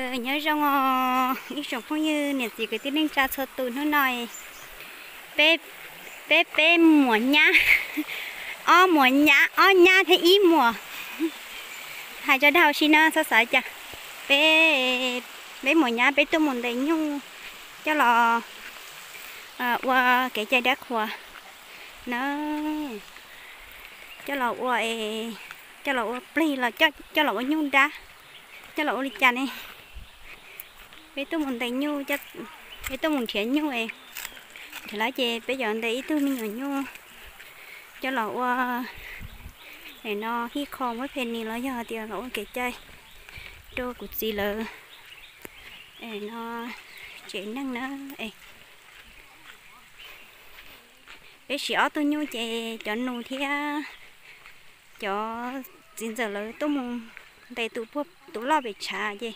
Nyob zoo os ib tsoom phooj ywg niam txiv kwv tij neej tsa txhua tus, hnub no peb, peb peb muam nyab, ob muam nyab, ob nyab thiab ib muam. Hais tso dag ua si na, txhob xav cas. Peb, peb muam nyab peb tuaj mus ntes nyuj coj los ua kev cai dab qhuas na, coj los ua, coj los ua plig los coj los ua nyuj dab, coj los ua li cas ne. Peb tuaj mus ntes nyuj, peb tuaj mus nrhiav nyuj, nrhiav lawm ces peb yuav ntes ib tug me nyuam nyuj coj los ua, es no hij kho muab phe ni los yog tias los ua kev cai rau kuv txiv lawv, es no tsev neeg na. Peb siv ob tug nyuj ces cov nus thiab cov txiv ntxawm lawv tuaj mus ntes tus puag tus loj pem tshav ces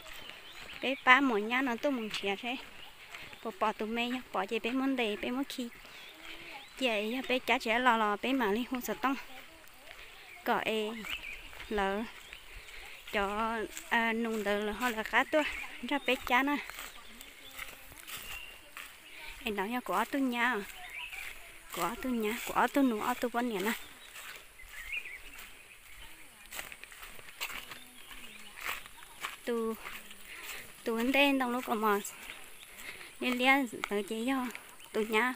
peb pab muam nyab no tuaj mus nrhiav seb puas pom tus me, yog pom ces peb muab ntes peb muab khi cia, yog peb cab tsis los los peb mam li hu xov tooj kom es lawv cov nus ntawd lawv ho lawv qab tuaj nrog peb cab na. Es no yog kuv ob tug nyab, kuv ob tug nyab, kuv ob tug nus ob tug poj niam na. Tus, tus ntej ntoo lub kaus mom liab liab ntawd ces yog tus nyab,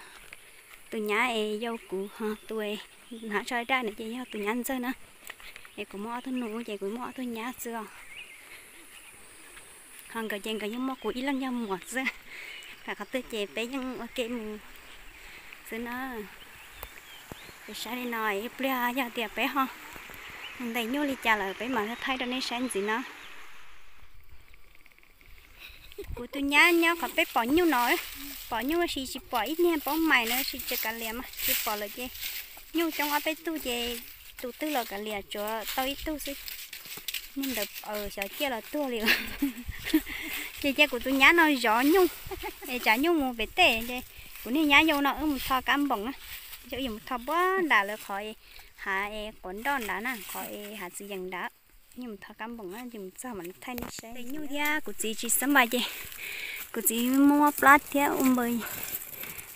tus nyab es yau kuv, ho tus hnav tsho daj ntawd ces yog tus nyab ntxawg na. Es kuv muaj ob tug nus ces kuv muaj ob tug nyab xwb os. Ho nkawd ces nkawd yeej muaj kuv ib leeg yog muam xwb. Qhov twg ces peb yeej ua ke mus xwb na. Peb saib li no ib pliag yog tias peb ho ntes nyuj li cas lawm peb mam thaij rau nej saib ntxiv na. Kuv tus nyab nyob qhov peb pom nyuj no, pom nyuj tab sis tsis pom ib niag paub mais na, tab sis tsis kav liam mas tsis pom lawm ces nyuj coob ob peb tug ces tus twg los kav liam tsuav tau ib tug xwb. Niag ntawd xyov ciaj los tuag li. Ces cia kuv tus nyab no zov nyuj, es tsav nyuj mus pem tej ces kuv niag nyab yau no wb mus tho kab npoos na. Ces wb yuav mus tho puag nram lawv qhov hav es quav nroj nrad na, qhov es hav txiv yees nrad. Yeej mus tho kab npoos na, ces mus txog mam li thaij nej saib. Nyuj thiab kuv txiv tsis xab npais ces kuv txiv muab plab thiab ua npaws,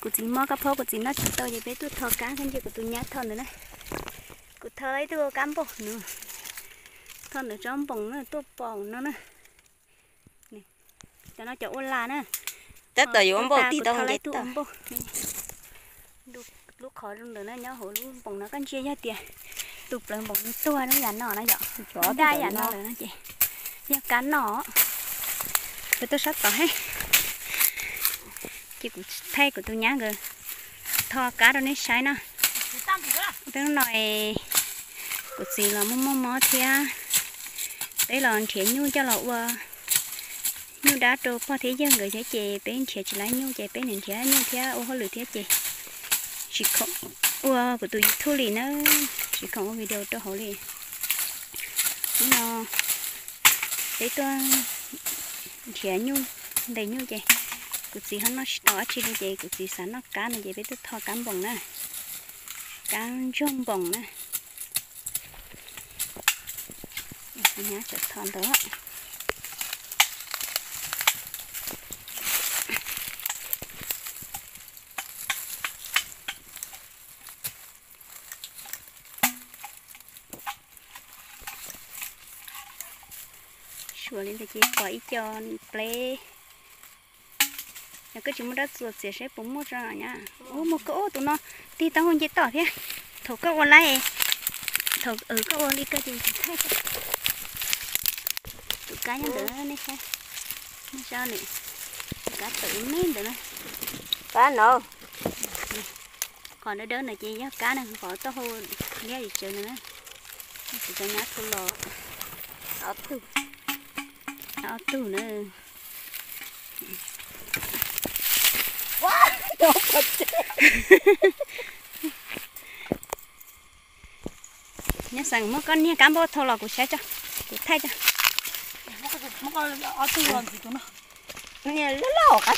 kuv txiv mob kab phaub kuv txiv noj tsis tau ces peb tuaj tho kab thiab ces kuv tus nyab tho ntawd na. Kuv tho ib tug kab npoos no, tho ntawd tsob npoos na tuaj pom no na. Cov no cov ua las na. Tab tom yuav npauj tib tau tho ib tug ua npauj. Lub qhov zoo ntawd na nyob hauv lub npoos no koj ntsia yog tias tus plawv npoos nws tuag lub yam no na yom, daj yam no lawm no ces yog kab noj. Kuv tuaj sab tod he, ces kuv thaij kuv tus nyab nkawd tho kab rau nej saib na. Hnub no kuv txiv los muaj muaj mob thiab, peb los nrhiav nyuj coj los ua nyuj dab rau pog thiab yawg nkawd thiab ces peb nrhiav tsis laib nyuj ces peb nrhiav nyuj thiab ua hauj lwm thiab ces tsis khoom ua kuv tus YouTube li na, tsis khoom ua video rau hauv li. Hnub no peb tuaj nrhiav nyuj, ntes nyuj ces kuv txiv ho noj tsis tau dab tsi li ces kuv txiv xav noj kab no ces peb tuaj tho kab npoos na, kab ntsuag npoos na. Nyab tseem tho ntawd. Suav li ntawd ces pom ib co pleb. Yog koj tsis muaj rab txuas txiav seb puas muaj tso nyab. Ub, muaj koj ub, tus no tig taub hau nce toj thiab. Thaum koj ua laib, thaum koj ua li koj ces thaij. Tus kab nyob ntawd nej saib, nej saib, tus kab tawm me ntawd na. Kab no. Qhov dawb dawb ntawd ces yog kab na, qhov taub hau liab li tsawv ntawd na. Kuv cov nyab tau los ob tug, ob tug na. Nyob xeem muab koj niag kab npauj thau los kuv saib tso, kuv thaij tso.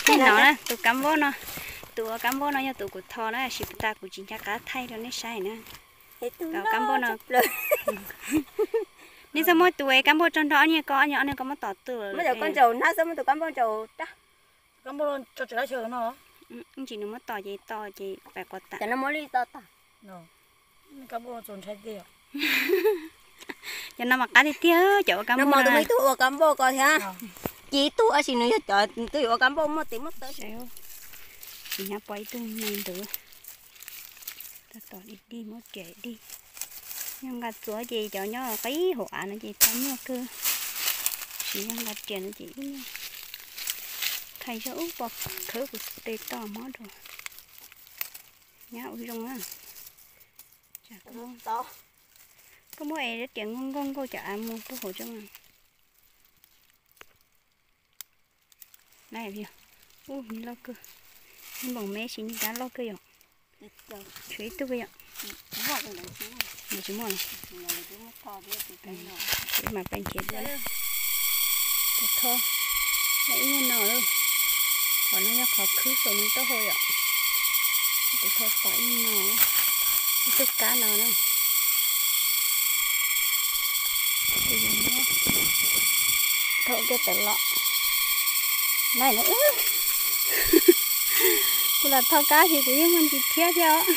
Tej no na, tus kab npauj no, tus ua kab npauj no yog tus kuv tho na, tab sis puas tas kuv tsis nco qab thaij rau nej saib na. Tus kab npauj no, Nej txhob muab tus kab npauj tso nrog ob niag ko, ob niag ko muab tom tuaj. Muab cov kab npauj ntsaum na, txhob muab tus kab npauj ntsaum rab. Kab npauj tso tsis lab chaw no. Ntsis nws muab tom ces tom ces pais quav tas. Cov no muab li to tag. Kab npauj txaus ntshai tiag. Cov no mas qab tiag tiag, cov ua kab npauj no. Ib tug ua kab npauj ko thiab. Ci tug tab sis nws yog cov twb yuav ua kab npauj muaj tes muaj taw. Tsis nyob pom ib tug me ntawd. Tab tom dig dig muab riam dig. Yog nqa txuav ces cov nyob qib hauv av no ces tau nyuaj kawg. Tsis yog nqa riam no ces ib nyuag. Khais zog ub pom khawb kuv tes toj mob rau. Nyab ua zoo na. Koj muab es riam nkauj nkauj nkauj cov av mus puag hauv tso. Ub, nws loj kawg. Nws npoom me sis nws kab loj kawg yom. Tshuav ib tug yom. Tsis muaj. Ces mas pais nrhiav dua. Tus tho, ib nyuag no lawm. Qhov no yog qhov khwb saum nws taub hau yom. Tus tho pom ib no, ib tug kab no na. Tho kiag tawm los. Kuv los tho kab ces kuv yeej muaj ntsis thiab thiab os.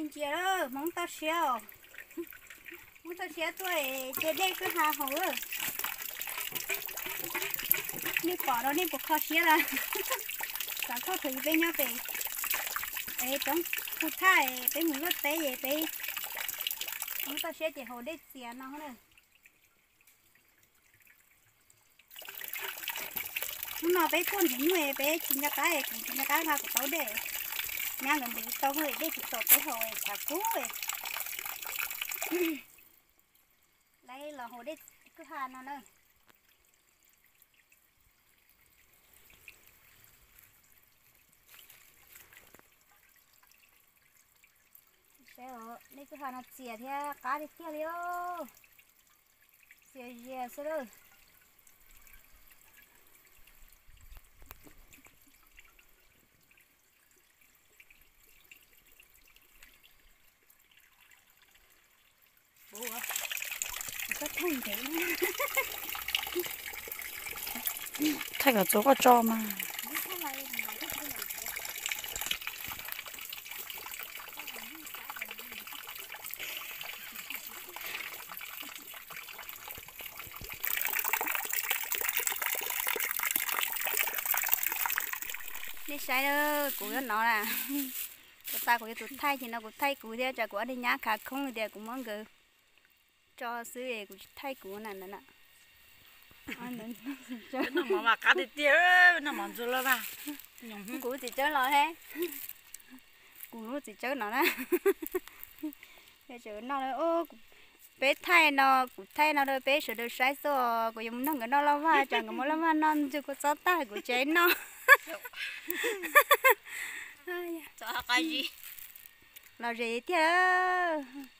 Ntsia, Hmoob toj siab os. Hmoob toj siab tuaj ces dej kwj ha haus lawm. Nej pom no nej puas kho siab lawm? Xav thauj thaum peb nyob pem, pem roob Phu Thaj, peb mus luaj teb es peb Hmoob toj siab ces haus dej txias no na. Hnub no peb tuaj nrhiav nyuj, peb tsis nco qab, kuv tsis nco qab nqa kuv taub dej. Nyab nkawd ntim tau hauj lwm dej tsis txaus peb haus tshav kub. Lawv los haus dej kwj ha no na. Saib, dej kwj ha no txias thiab qab tiag tiag li os. Txias zias xwb lawm. Thaij kom txuas koj tso mas. Nej saib, kuv yuav no na. Kuv tas kuv yuav tus thaij ces no kuv thaij kuv thiab, tsam kuv ob niag nyab khav khoob tias kuv muab nkawd tso xwb es kuv tsis thaij kuv na ntawd na. Noj mov mas qab tiag tiag, noj mov ntxuag loj vaj. Kuv txiv tsawb los he. Kuv lub txiv tsawb no na. Noj, peb thaij no, kuv thaij no rau peb sawv daws saib xwb os, kuv yuav mus nrog nkawd noj loj vaj, tsam nkawd muab loj vaj noj ntxuag kua txob tag kuv tsev noj. Los ze tiag lawm.